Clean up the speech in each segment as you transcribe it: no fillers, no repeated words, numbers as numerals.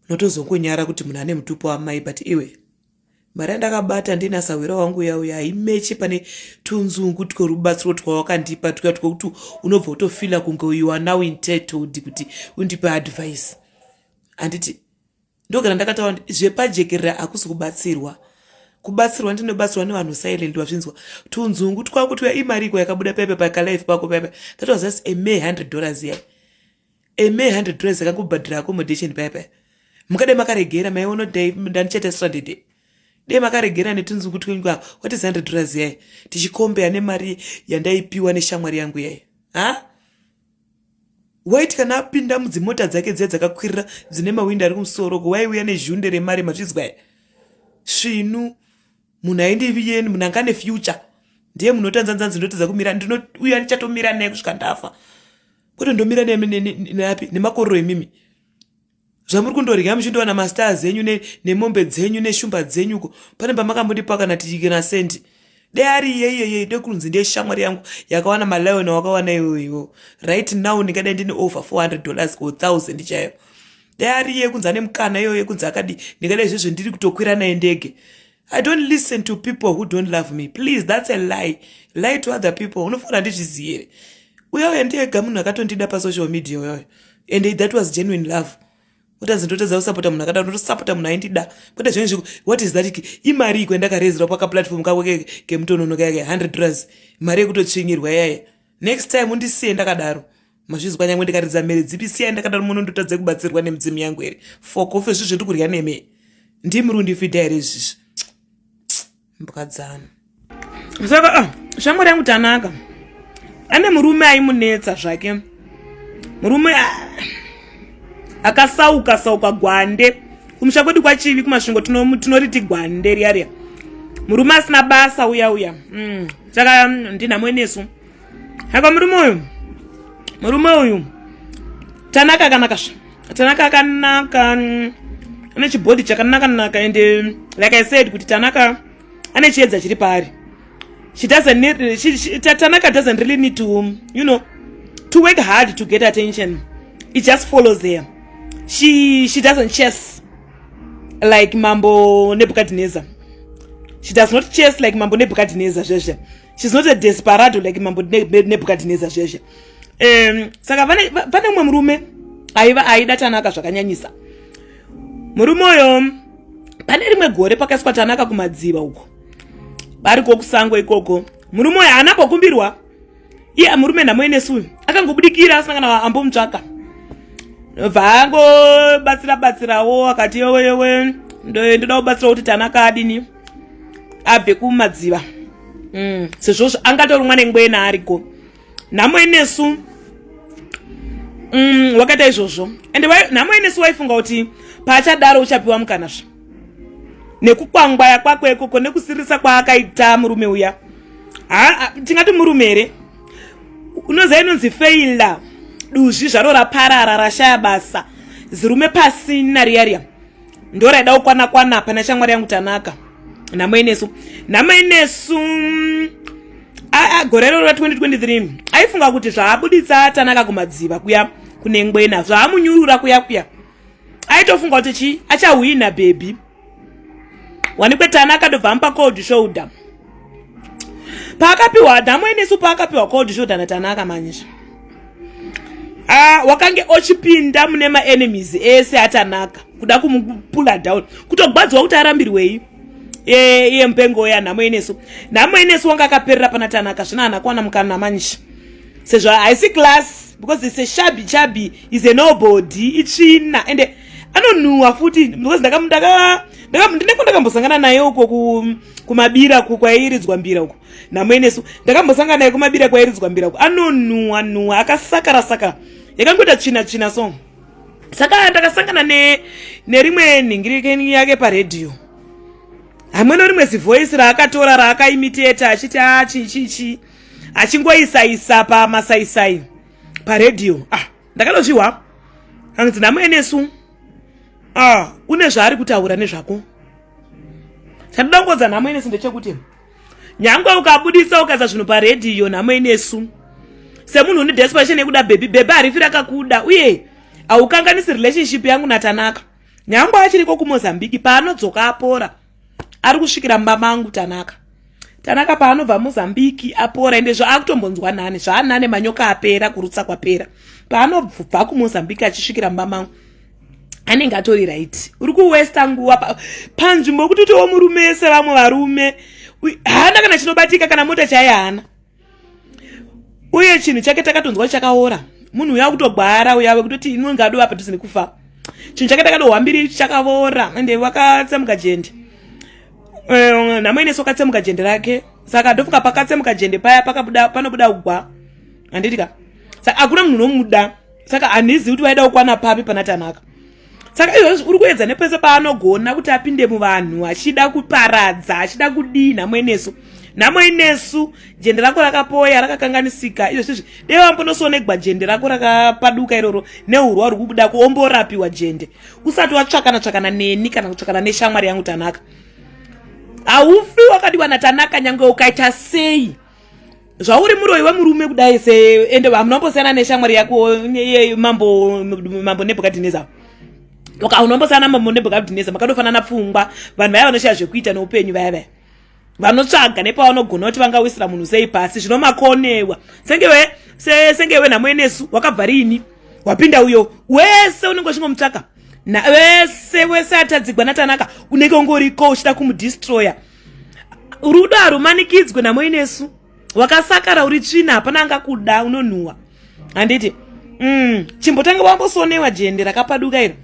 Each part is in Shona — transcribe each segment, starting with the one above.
Unotozongonyara kuti munhu ane mutupo wamai, but iwe, mari yandakabata ndina sahwira wangu uya uya haimechi pane tunzungu twerubatsiro twawakandipa, tuya twekuti unobva utofeela kunge you are now entitled kuti undipe advice. Handiti ndogara ndakataura kuti zvepajekerera hakusi kubatsirwa. Kubatsirwa ndinobatsirwa nevanhu silent, wazvinzwa? Tunzungu twako tuya, imari iko yakabuda paipa pakalife pako paipa. That was just a mere $100 yai, a mere $100 yakangobhadhira accommodation paipa. Mukadai makaregera, maiona kuti ndandichaita stranded. Dei makaregera netunzungu twenyu. What is $100 yai tichicompare nemari yandaipiwa neshamwari yangu yai? Ha, waiti kana apinda mudzimota dzake dziya dzakakwirira dzine mawindo ari kumusoro ko, waiuya nezhunde remari, mazvizwa? Svinu munhu aindiviyeni, munhu anga nefuture ndiye munhu otanzanzanzi ndotadza kumira. Ndinouya ndichatomira naye kusvika ndafa, kwete ndomira neapi nemakororo emimi zvamuri kundorya muchindowana mastars enyu nemombe dzenyu neshumba dzenyuko. Pane pamakambondipa kana kana sendi? Dei ari iyeyeye dekunzi ndiye shamwari yangu yakawana malion wakawana iwoiwo, right now ndingadai ndine over $400 or 1000 chaiyo. Dai ari iye kunzi ane mukana iyoyo kunzi akadi, ndingadai izvezvo ndiri kutokwira naye ndege. I don't listen to people who don't love me. Please, that's a lie. Lie to other people. Unofanira ndizvizive here? Uya uya ndiyega munhu akatondida pasocial media uyoyo, and that was genuine love. Utanzi ndotadza kusapota munhu akadaro, ndotosapota munhu aindida, kwete zvenezvi. What is that? Imari iko yandakarezerwa pakaplatform kako kemutonono kayake, $100, mari yekutotsvinyirwa yaya. Next time undisiye ndakadaro, mazvizwa? Nyangwe ndikaridza mhere dzipi, siyai ndakadaro. Munondotadze kubatsirwa nemudzimu yangu here? Fokofe zvi zviri kurya neme, ndimuri kundifidha here izvizvi? Mbwadzana. Saka shamwari yangu Tanaka ane murume aimunetsa zvake, murume akasauka sauka, gwande. Kumusha kwedu kwaChivi kuMasvingo tinoriti gwande riya riya, murume asina basa uya uya. Saka ndinhamo inesu. Saka murume uyu Tanaka akanaka sva. Tanaka akanaka, ane chibody chakanaka naka, and like I said kuti Tanaka ane chiedza chiri paari. She doesn't need she, she, Tanaka doesn't really need to you know to work hard to get attention. It just follows her. She doesn't chase like Mambo Nebuchadnezzar. She does not chase like Mambo Nebuchadnezzar zvezve. She's not a desperado like Mambo Nebuchadnezzar zvezve. Saka pane mumwe murume aiva aida Tanaka zvakanyanyisa. Murume uyo, pane rimwe gore pakaiswa Tanaka kumadziva uko, variko kusango ikoko, murume uyo haana pokumbirwa iye. Murume nhamoenesi uyu akangobudikira asina kana ambomutsvaka, bva angobatsira batsirawo, akati, "Yowe yowe, ndoda kubatsira kuti Tanaka adini, abve kumadziva, sezvo angatorumwa nengwena ariko." Nhamoenesu wakaita izvozvo, ende Nhamoenesu waifunga kuti paachadaro uchapiwa mukanazve nekukwangwaya kwakwe ikoko nekusirisa kwaakaita murume uya. Tingati murume here? Unoziva inonzi failure, duzvi zvaro raparara, rashaya basa, zirume pasina riya riya, ndo raida kukwana kwana pana shamwari yangu Tanaka, Nhamoinesu. Nhamoinesu gore rero ra2023 aifunga kuti zvaabuditsa Tanaka kumadziva kuya kune ngwena, zvaamunyurura kuya kuya, aitofunga kuti chi achahwina bhebhi wanikwe. Tanaka ndobva amupa cold shoulder. Paakapiwa Nhamoinesu, paakapiwa cold shoulder naTanaka manje, wakange ochipinda mune maenemies ese aTanaka kuda kumupulla down, kutogwadziwa kuti arambirwei iye mupengo yaNhamoinesu. Nhamoinesu wanga akaperera pana Tanaka, zvino haana kuwana mukana manje, sezvo haisi class, because it's a shabby chubby, is a nobody, itsvina, ende anonhuhwa futi, because ndineko ndakambosangana naye uko kumabira kwairidzwa mbira uko. Nhamoinesu ndakambosangana naye kumabira kwairidzwa mbira uko, anonhuhwa nhuhwa, akasakara sakara, yakangoita tsvina tsvina. So saka ndakasangana nerimwe nhingirikeni yake paredhiyo, hamweno rimwe zivoice raakatora raakaimiteta achiti a chi chi chi, achingoisaisa pamasaisai paredhiyo. Ah, ndakatozvihwa anzi Nhamoenesu, ah, une zvaari kutaura nezvako. Chandoda kungodza Nhamoenesu ndechekuti nyange ukabudisa ukaisa zvinhu paredhiyo, Nhamoenesu, semunhu une desperation yekuda bhebhi, bhebhi harifi rakakuda, uye haukanganisi relationship yangu naTanaka. Nyangwe achiriko kuMozambique, paanodzoka apora, ari kusvikira mumba mangu Tanaka. Tanaka paanobva Mozambique apora, ende zvaakutombonzwa nani, zvaanane, manyoka apera, kurutsa kwapera. Paanobva kuMozambique achisvikira mumba mangu anenge atori right. Uri kuwesta nguva panzvimbo yekuti utowo murume sevamwe varume. Haana kana chinobatika, kana mota chaiye haana, uye chinhu chake takatonzwa chakaora. Munhu uya kutogwara uya wekutoti inonge adova padhuze nekufa. Chinhu chake takatohwambiri chakavora, ende wakatsemuka jende. Nhamo inesu wakatsemuka jende rake, saka ndofunga pakatsemuka jende paya pakabuda, panobuda ugwa, handiti ka? Saka hakuna munhu unomuda, saka handizivi kuti vaida kukwana papi pana Tanaka. Saka izvozvi uri kuedza nepese paanogona kuti apinde muvanhu, achida kuparadza, achida kudii. Nhamo inesu, nhamo inesu, jende rako rakapoya, rakakanganisika. Izvozvizvi dei wambonosonegwa jende rako rakapaduka iroro neurwa ruri kubuda, kuomborapiwa jende usati watsvakana tsvakana neni kana kutsvakana neshamwari yangu Tanaka. Haufi wakadiwa naTanaka nyange ukaita sei. Zvauri muroyi wemurume kudai se, ende hamunombosiyana neshamwari yako mambo Nebhukadhineza. Unombosiyana mambo Nebhukadhineza, makadofanana pfungwa. Vanhu vaya vanoshaya zvekuita neupenyu, vaya vaya vanotsvaga nepavanogona kuti vangawisira munhu sei pasi. Zvino makonewa sengewe sengewe nhamo yenesu wakabva riini wapinda uyo wese unenge uchingomutsvaka wese wese atadzigwa naTanaka, unenge ungoriko uchida kumudestroya. Rudo harumanikidzwe. Nhamo inesu wakasakara, uri tsvina, hapana angakuda, unonhuhwa, handiti? Chimbotanga wambosonewa jende rakapaduka iro,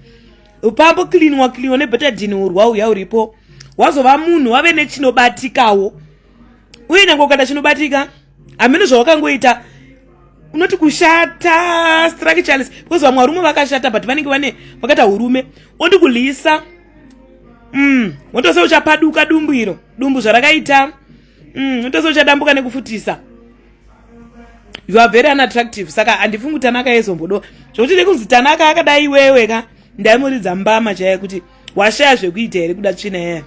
pamboklinwa klinwa nebetadine, urwa uya uripo, wazova munhu wave nechinobatikawo. Uye nyange ukaita chinobatika, hameno zvawakangoita, unoti kushata structureless, because vamwe varume vakashata but vanenge vane vakaita urume. Ondi kulisa, wotose uchapaduka dumbu iro, dumbu zvarakaita, wotose uchadambuka nekufutisa. You are very unattractive, saka handifungi Tanaka yezombodo zvokuti nekunzi Tanaka akadai iwewe ka. Ndaimuridza mbama chaiye kuti washaya zvekuita here kuda tsvina yaya.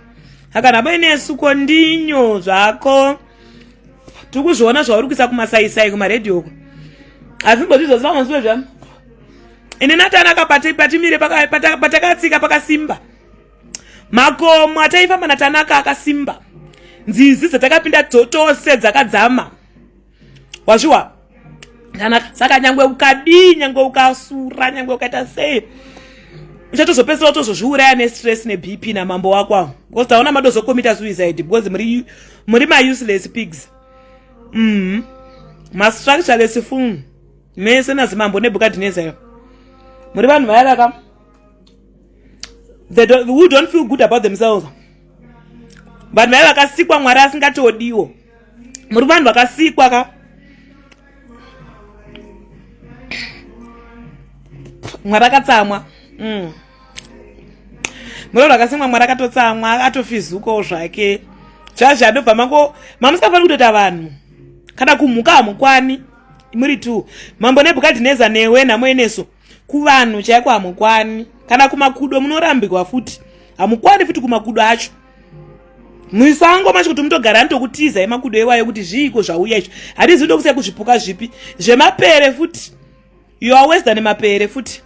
Saka nhamo inesu kondinyo zvako, tiri kuzviona zvauri kuisa kumasaisai, kumaredhiyo uko, hazvimbozvizvozvamasiwe zva ini naTanaka patimire patakatsika pakasimba. Makomo ataifamba naTanaka akasimba, nzizi dzatakapinda tose dzakadzama, wazviwa Tanaka. Saka nyangwe ukadii, nyangwe ukasura, nyangwe ukaita sei, uchatozopedzisira utozozviuraya nestress neBP namambo wako avo, because taona madozokomita suicide because muri mauseless pigs, Mastructureless fool mese nazimambo Nebhukadhineza. Muri vanhu vaya vaka who don't feel good about themselves, vanhu vaya vakasikwa Mwari asingatodiwo. Muri vanhu vakasikwa ka Mwari akatsamwa. Muri vanhu vakasimwa Mwari akatotsamwa, atofizukawo zvake zvazvo, adobva mango mamusingafaniri kutoita vanhu, kana kumhuka hamukwani. Muri tu mambo Nebhukadhineza newe nhamo yeneso, kuvanhu chaiko hamukwani, kana kumakudo munorambirwa futi, hamukwani futi kumakudo acho musango macho kuti mutogara nitokutizai makudo iwayo kuti zviiko zvauya izvo. Hatizivi ndokusai kuzvipuka zvipi zvemapere futi. You are worse than mapere futi,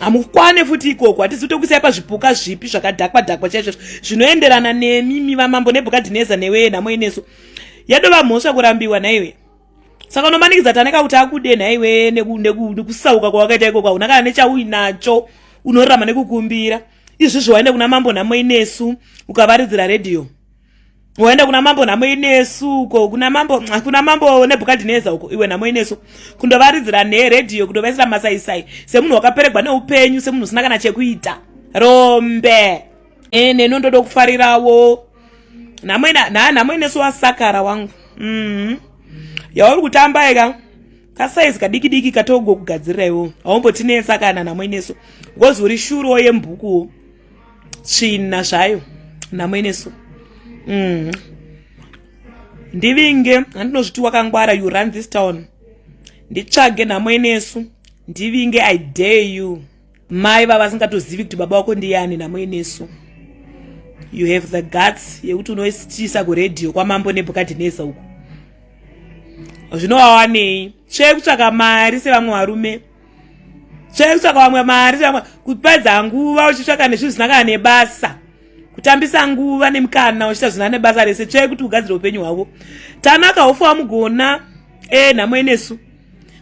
hamukwane futi ikoko. Hatizivi tokuisai pazvipuka zvipi zvakadhakwa dhakwa chaizvozvo zvinoenderana nemimi vamambo Nebhukadhineza newe nhamo inesu. Yadova mhosva kurambiwa naiwe, saka unomanikidza Tanaka kuti akude nhaiwe nekusauka kwawakaita ikoko? Hauna kana nechauinacho, unorarama nekukumbira. Izvizvi waenda kuna mambo nhamo inesu ukavaridzira redhiyo, waenda kuna mambo nhamo inesu uko, kuna mambo Nebhukadhineza uko, iwe nhamo inesu, kundovaridzira neredhiyo, kundovaisira masaisai semunhu wakaperegwa neupenyu, semunhu usina kana chekuita, rombe. Neno ndoda kufarirawo nhamo inesu wasakara wangu. Yauri kutamba ika kasaizi kadiki diki katogokugadzirira iwo, haumbotinetsa kana nhamo inesu, because uri shuro yembukuwo, tsvina zvayo nhamo inesu. Ndivinge, handinozviti wakangwara, you run this town. Nditsvage nhamo inesu, ndivinge, I dare you. Mai vava vasingatozivi kuti baba wako ndiyani. Nhamo inesu, you have the guts yekuti unotiisa kuredhiyo kwamambo Nebhukadhineza uko. Zvinowawanei? Tsvee kutsvaka mari sevamwe varume. Tsvai kutsvaka vamwe mari, kupedza nguva uchitsvaka nezvinhu zvisina kana nebasa. Kutambisa nguva nemukana uchiita zvisina nebasa rese. Tsvai kuti ugadzire upenyu hwavo. Tanaka hofu wamugona. Eh, nhamo inesu.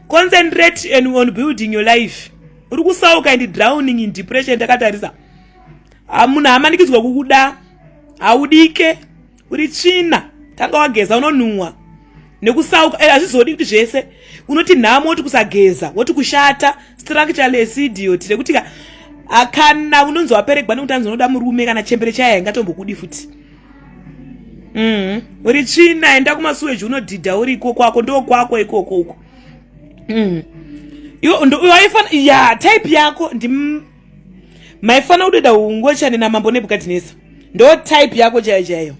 Concentrate and on building your life. Uri kusauka and drowning in depression takatarisa. Munhu hamanikidzwa kukuda. Haudike. Uri tsvina. Tanga wageza unonhuwa. Nekusauka eh, hazvizodi kuti zvese. Unoti nhamo woti kusageza, woti kushata, structureless idiot rekuti kana unonzi waperegwa nekuti anzi unoda murume kana chembere chaya ingatombokudi futi. Uri tsvina, enda kumasuweji unodhidha uriko kwako, ndo kwako ikoko uko. Iwe waifana ya type yako ndi maifana kutoita ungochani namambo Nebukadhineza. Ndo type yako chaiyo chaiyo.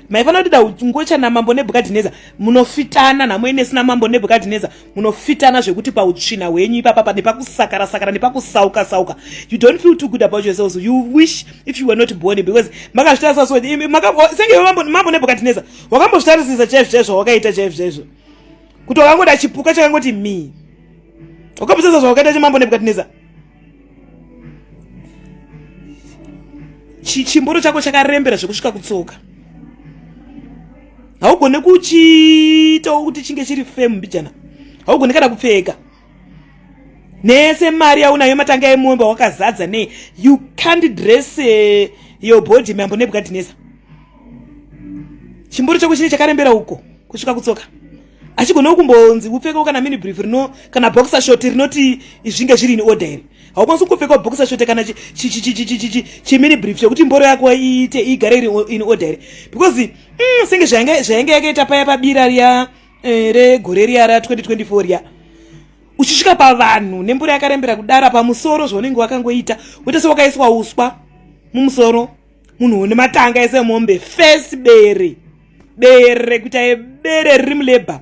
Maifana kutoita ungochani namambo Nebukadhineza. Munofitana nhamo inesi namambo Nebukadhineza. Munofitana zvekuti pautsvina hwenyu ipapa nepakusakara sakara nepakusauka sauka. You don't feel too good about yourselves. You wish if you were not born because makazvitarisa so senge mambo Nebukadhineza wakambozvitarisisa chaizvo chaizvo wakaita chaizvo chaizvo. Kuti wakangoda chipuka chakangoti mi. Wakambozvitarisa zvawakaita chimambo Nebukadhineza. Chimboro chako chakarembera zvekusvika kutsoka. Haugone kuchiitawo kuti chinge chiri femu mbijana. Haugone kana kupfeka. Nese mari yaunayo matanga emombe wakazadza nei. You can't dress your body mambo Nebukadhineza. Chimboro chako chine chakarembera uko kusvika kutsoka. Achigona kumbonzi upfeke kana mini brief rino kana boxer short rinoti zvinge zviri in order here. Haukwanisi kupfeka boxer short kana chimini brief chekuti mboro yako iite igare iri in order here. Because senge zvainge yakaita paya pabira riya regore riya ra 2024 riya. Uchisvika pavanhu nemboro yakarembera kudara pamusoro zvaunenge wakangoita woita sewakaiswa uswa mumusoro. Munhu une matanga ese mombe face bere bere kuita ebere riri mulebha.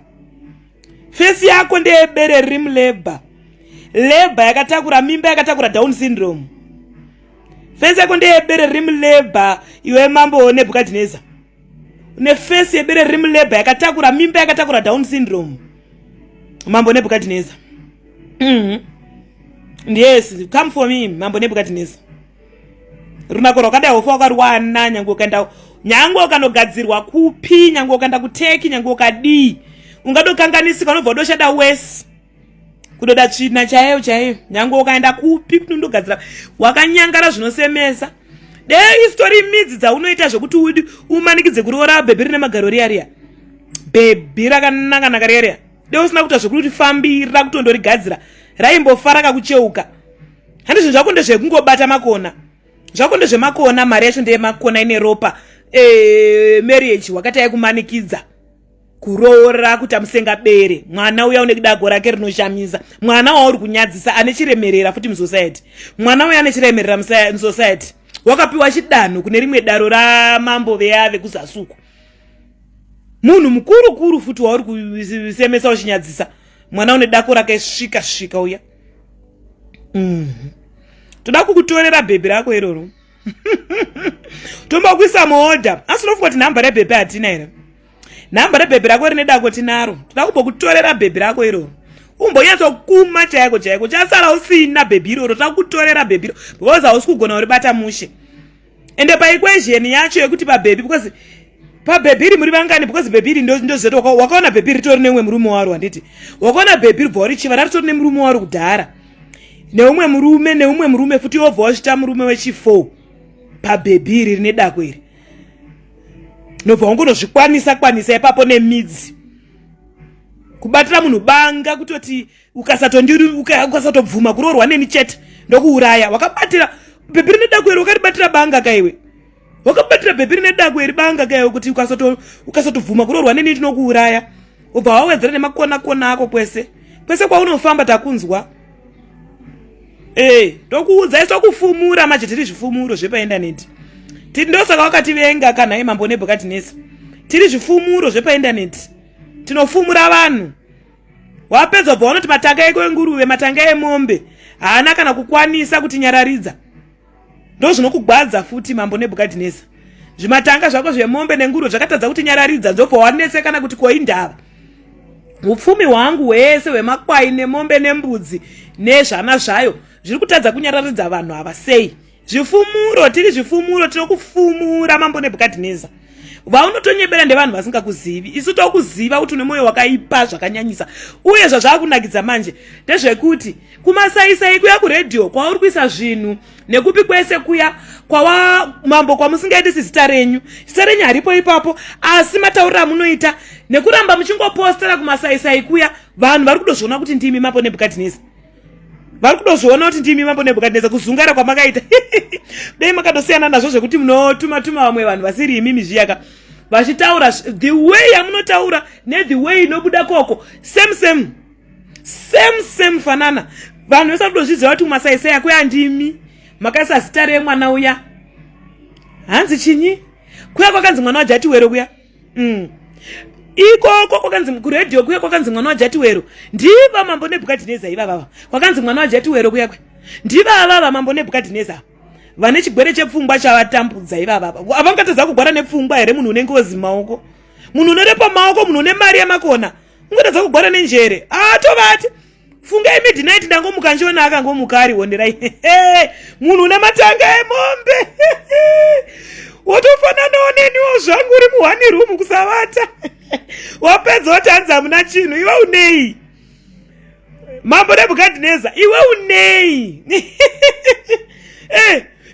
Face yako ndeyebere riri mulebha. Lebha yakatakura mimba yakatakura Down syndrome. Face yako ndeyebere riri mulebha iwe mambo Nebukadhineza. Une face yebere riri mulebha yakatakura mimba yakatakura Down syndrome. Mambo Nebukadhineza. Yes, come for me mambo Nebukadhineza. Runako rwakadai hofa wakaruwana nyange ukaenda nyange ukanogadzirwa kupi nyange ukaenda kuteki nyange ukadii ungadokanganisika unobva udoshada wese kudoda tsvina chaiyo chaiyo nyange ukaenda kupi kuti undogadzira wakanyangara zvinosemesa. Dei isitori midzi dzaunoita zvekuti umanikidze kuroora bhebhi rine magaro riya riya bhebhi rakanaka naka riya riya dei usina kuita zvekuti fambira kutondorigadzira raimbofara kakucheuka. Handi zvinhu zvako ndezvekungobata makona zvako ndezvemakona mari yacho ndeyemakona ine ropa. Marriage wakati yaikumanikidza kuroora kuti amusenga bere mwana uya une dago rake rinoshamisa mwana wauri kunyadzisa ane chiremerera futi musociety mwana uya ane chiremerera musociety wakapiwa chidanho kune rimwe daro ramambo veya vekuzasuku munhu mukuru kuru futi wauri kusemesa uchinyadzisa mwana une dako rake svika svika uya. Toda kukutorera bhebhi rako iroro. Tombokuisa muorder. Asi unofunga kuti nhamba rebhebhi hatina here? Nhamba rebhebhi rako rine dako tinaro. Toda kumbokutorera bhebhi rako iroro. Umbonyatsokuma chaiko chaiko. Chasara usina bhebhi iroro. Toda kukutorera bhebhi iroro because hausi kugona kuribata mushe. Ende paequation yacho yekuti pabhebhi because pabhebhi iri muri vangani because bhebhi iri ndozoto wakaona bhebhi ritori neumwe murume waro handiti wakaona bhebhi ribva warichiva raritori nemurume waro kudhara neumwe murume neumwe murume futi wobva wazvita murume wechi4 pabhebhi iri rine dako iri nobva wangonozvikwanisa kwanisa ipapo nemidzi kubatira munhu banga kutoti ukasatobvuma kuroorwa neni chete ndokuuraya. Wakabatira bhebhi rine dako iri wakaribatira banga kaiwe. Wakabatira bhebhi rine dako iri banga kaiwe kuti ukasatobvuma kuroorwa neni ndinokuuraya. Ubva wawedzera nemakona kona ako kwese kwese kwaunofamba takunzwa. Ndokuudza isu tokufumura manje tiri zvifumuro zvepaindaneti. Tiri ndosaka wakativenga kana mambo Nebukadhineza. Tiri zvifumuro zvepaindaneti. Tinofumura vanhu. Wapedza ubva wanoti matanga eko enguruve matanga emombe haana kana kukwanisa kutinyararidza. Ndozvinokugwadza futi mambo Nebukadhineza. Zvimatanga zvako zvemombe nenguruve zvakatadza kutinyararidza ndobva wanetsekana kuti ko indava. Upfumi hwangu hwese hwemakwai nemombe nembudzi nezvana zvayo zviri kutadza kunyararidza vanhu ava sei? Zvifumuro, tiri zvifumuro, tinokufumura mambo Nebhukadhineza. Vaunotonyebera ndevanhu vasingakuzivi. Isu tokuziva kuti une mwoyo wakaipa zvakanyanyisa. Uye zvazvakunakidza manje ndezvekuti kumasaisai kuya kuredhiyo kwauri kuisa zvinhu nekupi kwese kuya kwawa mambo kwamusingaitisi zita renyu, zita renyu haripo ipapo, asi matauriro amunoita nekuramba muchingopostera kumasaisai kuya, vanhu vari kudozviona kuti ndimi mambo Nebhukadhineza. Vari kudozviona kuti ndimi mambo Nebhukadhineza. Kuzungara kwamakaita, dai makatosiyana nazvo zvekuti munotuma tuma vamwe vanhu vasiri imimi zviyaka vachitaura the way yamunotaura nethe way inobuda koko, same same same same, fanana. Vanhu vese kutozviziva kuti kumasaisai akuya ndimi makaisa zita remwana uya, hanzi chinyi kuya kwakanzi mwana waJatiwero kuya. Ikoko kwakanzi kuredhiyo kuya kwakanzi mwana waJatiwero, ndiva mambo Nebhukadhineza ivavava. Kwakanzi mwana waJatiwero kuya kwe, ndivavava mambo Nebhukadhineza vane chigwere chepfungwa chavatambudza ivavava. Havangatadza kugwara nepfungwa here? Munhu une ngozi maoko, munhu unorepa maoko, munhu une mari yemakona, ungatadza kugwara nenjere? Atovati fungai midnight, ndangomuka nchiona akangomuka ari honderai. Munhu une matanga emombe wotofananawo neniwo zvangu, uri muone room kusavata, wapedza wati hanzi hamuna chinhu. Iwe unei, mambo Nebhukadhineza? Iwe unei?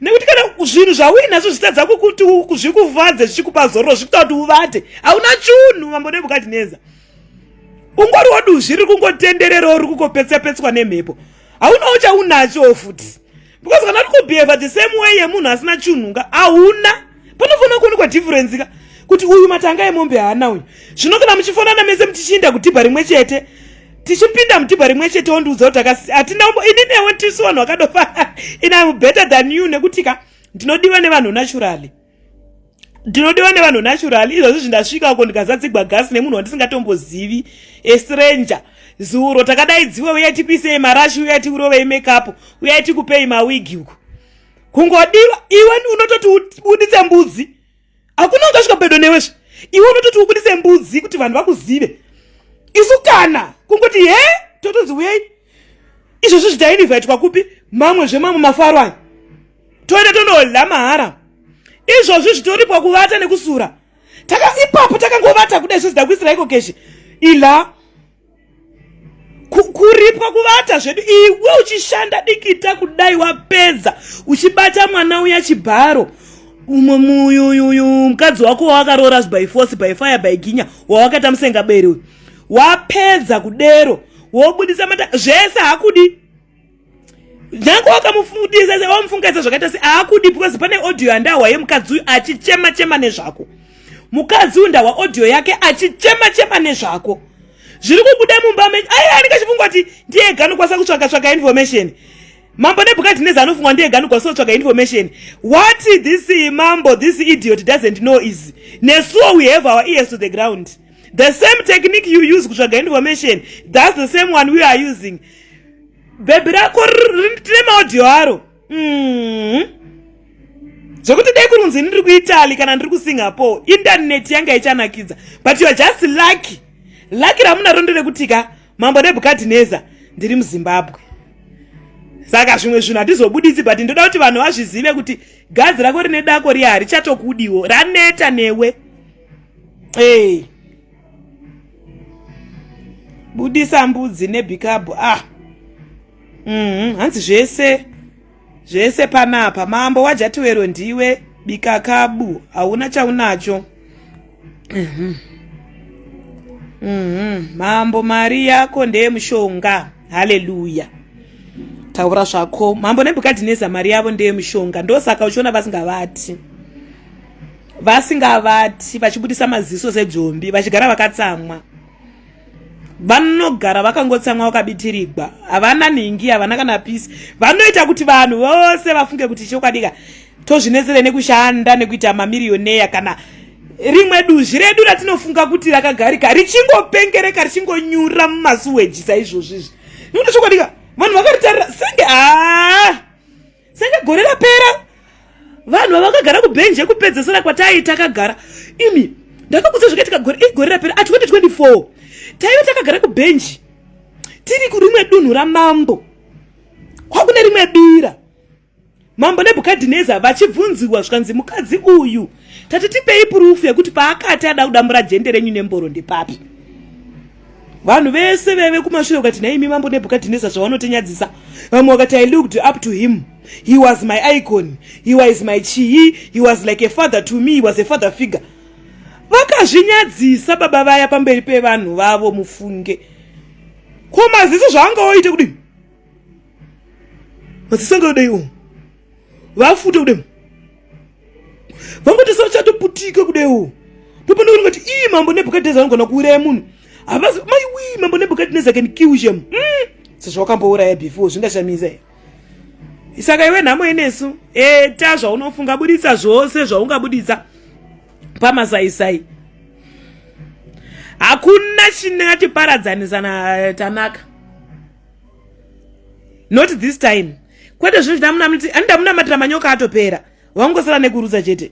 Nekuti kana zvinhu zvauinazvo zvitadza kukuti zvikuvadze, zvichikupa zororo, zvikuita kuti uvate, hauna chunhu, mambo Nebhukadhineza. Ungoriwo duzvi riri kungotendererawo, riri kungopetsapetswa nemhepo. Haunawo chaunacho futi, because kana uri kubehave the same way yemunhu asina chunhu ka, hauna. Panofanira kuonekwa difference ka, kuti uyu matanga emombe haana uyu. Zvino kana muchifanana mese, muchichiinda kudhibha rimwe chete, tichipinda mudhibha rimwe chete, wondiudza kuti hatina. Ini newe tisu vanhu vakadofanana. Ini am better than you, nekuti ka ndinodiwa nevanhu naturally, ndinodiwa nevanhu naturally. Izvozvi zvindasvika uko ndikazadzigwa gasi nemunhu wandisingatombozivi, a stranger. Zuro takadaidziwe, uyai tikuisei marashi, uyai tikurovei makeup, uyai tikupei mawigi uko. Kungodiwa iwe unototi ubuditse mbudzi, hakuna ungasvika pedo newezve. Iwe unototi ubuditse mbudzi kuti vanhu vakuzive. Isu kana kungoti he, totonzi uyai. Izvozvo zvitainivhaitwa kupi? Mamwe zvemamwe mafaro aya, toenda tonodla mahara. Izvozvi zvitoripwa kuvata nekusura. Taka ipapo takangovata kudai, zvozida kuisira iko keshi ila kuripwa kuvata zvedu. Iwe uchishanda dikita kudai, wapedza uchibata mwana uya chibharo, umwe muyuyuyu mukadzi wako wawakaroora by force, by fire, by ginya, wawakaita musengaberi uyu, wapedza kudero wobudisa mata zvese, hakudi. Nyange wakamufundisa, wamufungaisa zvakaita se, haakudi, because pane audio yandahwa yemukadzi uyu achichema chema nezvako. Mukadzi uyu ndahwa audio yake achichema chema nezvako, zviri kubuda mumba menyu. Ai, anenge achifunga kuti ndiye ega anokwanisa kutsvaka tsvaka information. Mambo Nebhukadhineza anofunga ndiye ega anokwanisa kutsvaka information. What this mambo, this idiot doesn't know is nesuwo we have our ears to the ground. The same technique you use kutsvaga information, that's the same one we are using. Bhebhi rako tine maaudio aro. Zvekuti dai kuri kunzi ndiri kuItaly kana ndiri kuSingapore, internet yanga ichanakidza. But you are just lucky. Lucky ramunaro nderekuti ka, mambo Nebhukadhineza, ndiri muZimbabwe, saka zvimwe zvinhu hatizobudisi. But ndoda kuti vanhu vazvizive kuti gadzi rako rine dako riya harichatokudiwo, raneta newe. Hey. Budisa mbudzi nebhikabhu. Ah. Hanzi zvese zvese panapa, mambo waJatiwero ndiwe bikakabu, hauna chaunacho. Mambo, mari yako ndeyemushonga. Haleluya. Taura zvako, mambo Nebhukadhineza, mari yavo ndeyemushonga. Ndosaka uchiona vasingavati, vasingavati, vachibudisa maziso sedzombi, vachigara vakatsamwa. Vanogara vakangotsamwa, vakabitirigwa, havana nhingi, havana kana peace. Vanoita kuti vanhu vose vafunge kuti chokwadika tozvinetsere nekushanda nekuita mamirioneya. Kana rimwe duzvi redu ratinofunga kuti rakagarika richingopengereka, richingonyura mumasuweji saizvozvizvi, nekuti chokwadika vanhu vakaritarira senge aa senge gore rapera vanhu vavakagara kubhenji yekupedzesera kwatai takagara. Imi, Ndakakudza zvakaitika gore eh, rapera a 2024 taive takagara kubhenji tiri kurimwe dunhu ramambo kwakune rimwe bira mambo Nebhukadhineza vachibvunziwa zvikanzi mukadzi uyu tati tipei purufu yekuti paakati ada kudambura jende renyu nemboro ndepapi. Vanhu vese veve kumashure vakati nhaimi mambo Nebhukadhineza zvavanotinyadzisa. Vamwe vakati I looked up to him, he was my icon, he was my chii, he was like a father to me, he was a father figure. Vakazvinyadzisa baba vaya pamberi pevanhu vavo. Mufunge ko maziso zvaanga oite kudii, maziso anga odei umu vafute kudei vangoti sachatoputika kudeiwo ndopanoona kuti ii mambo Nebhukadhineza anogona kuuraya munhu. Havazi maiwi, mambo Nebhukadhineza can kill shem sezvo wakambouraya before, zvingashamisa here? Saka iwe nhamo inesu, eta zvaunofunga, buditsa zvose zvaungabuditsa pamasaisai. Hakuna chinatiparadzanisa naTanaka, not this time. Kwete zvinhu andamunamatira manyoka atopera, wangosara nekurutsa chete.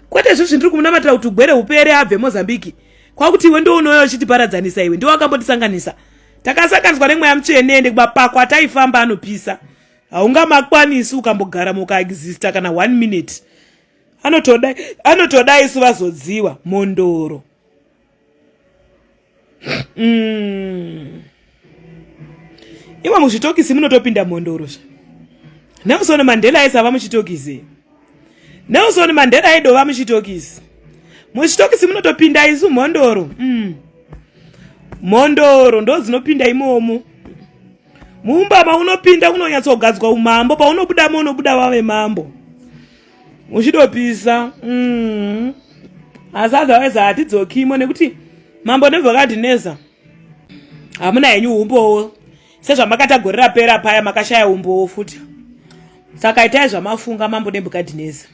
Kwete zvinhu zvindiri kumunamatira kuti ugwere upere abve Mozambiki, kwakuti iwe ndounouya uchitiparadzanisa. Iwe ndiwe wakambotisanganisa, takasanganiswa nemweya mutsvene. Ende kumapako ataifamba anopisa, haungamakwanisi ukambogara mukaexista kana one minute. Anotoda, anotoda isu vazodziwa mhondoro. Imwe muzvitokisi munotopinda mhondoro zva Nelson Mandela aisava muchitokisi. Nelson Mandela aidova muchitokisi. Muchitokisi munotopinda isu mhondoro. Mhondoro ndo dzinopinda imomo. Mumba maunopinda kunonyatsogadzwa umambo, paunobudamo unobuda wave mambo muchidopisa. Asi otherwise hatidzokimo nekuti mambo Nebhukadhineza hamuna henyu umbowo sezvamakatagorera pera paya, makashaya umbowo futi. Saka itai zvamafunga, mambo Nebhukadhineza.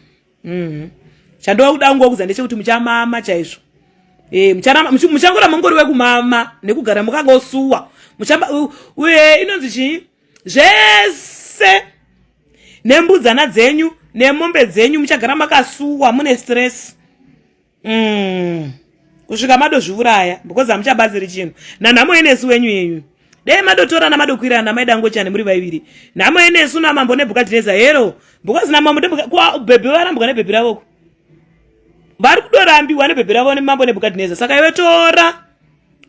Chandoda kungokuudza ndechekuti muchamama chaizvo. E, muchangora mungori wekumama nekugara mukangosuwa uye inonzi chii zvese nembudzana dzenyu nemombe dzenyu, muchagara makasuwa mune stress. Kusvika madozviuraya because hamuchabatsiri chinhu nanhamo yenesu wenyu yenyu. Dei madotorana madokwirana maida ngochani muri vaiviri, nhamo yenesu namambo Nebhukadhineza hero, because namambo bhebhi varambwa nebhebhi ravoko, vari kudorambiwa nebhebhi ravo nemambo Nebhukadhineza. Saka iwe tora,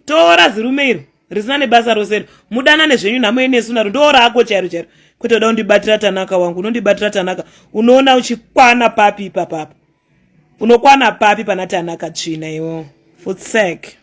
tora zirume iro risina nebasa rosero, mudana nezvenyu. Nhamo yenesu naro ndo rako chairo chairo, kwete uda kundibatira Tanaka wangu. Unondibatira Tanaka, unoona uchikwana papi ipapapa? Unokwana papi pana Tanaka? Tsvina iwo futsek.